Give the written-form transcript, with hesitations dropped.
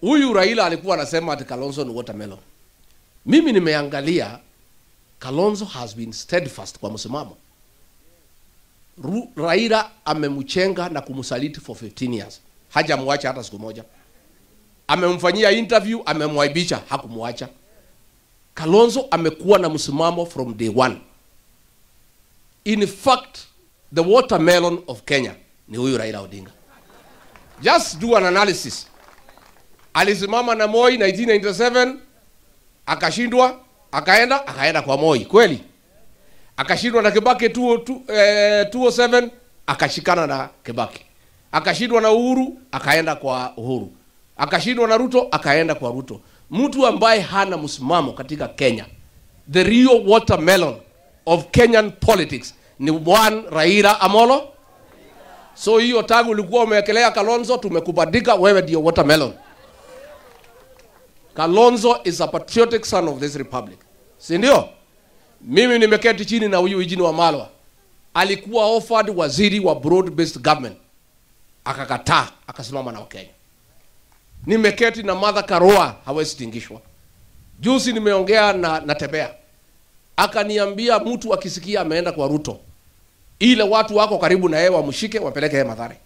Huyu Raila alikuwa anasema ati Kalonzo ni watermelon. Mimi nimeangalia, Kalonzo has been steadfast kwa msimamo. Raila amemchenga na kumsaliti for 15 years. Hajamwacha hata siku moja. Amemfanyia interview, amemwaibisha, hakumwacha. Kalonzo amekuwa na msimamo from day one. In fact, the watermelon of Kenya ni huyu Raila Odinga. Just do an analysis. Alisimama na Moi 1997, akashindwa, akaenda kwa Moi, kweli? Akashindwa na Kibaki 207, akashikana na Kibaki. Akashindwa na Uhuru, akaenda kwa Uhuru. Akashindwa na Ruto, akaenda kwa Ruto. Mtu ambaye hana msimamo katika Kenya, the real watermelon of Kenyan politics ni one Raila Amolo. So hiyo tag ulikuwa umewekelea Kalonzo, tumekubadika, wewe ndio watermelon. Kalonzo is a patriotic son of this republic. Si ndio? Mimi nimeketi chini na huyu Eugene Wamalwa. Alikuwa offered waziri wa broad based government. Akakataa, akasimama na Wakenya. Nimeketi na Martha Karua, hawezi tingishwa. Juzi nimeongea na Natembea. Akaniambia mtu akisikia ameenda kwa Ruto, ile watu wako karibu na yeye wamshike wapeleke yeye Mathare.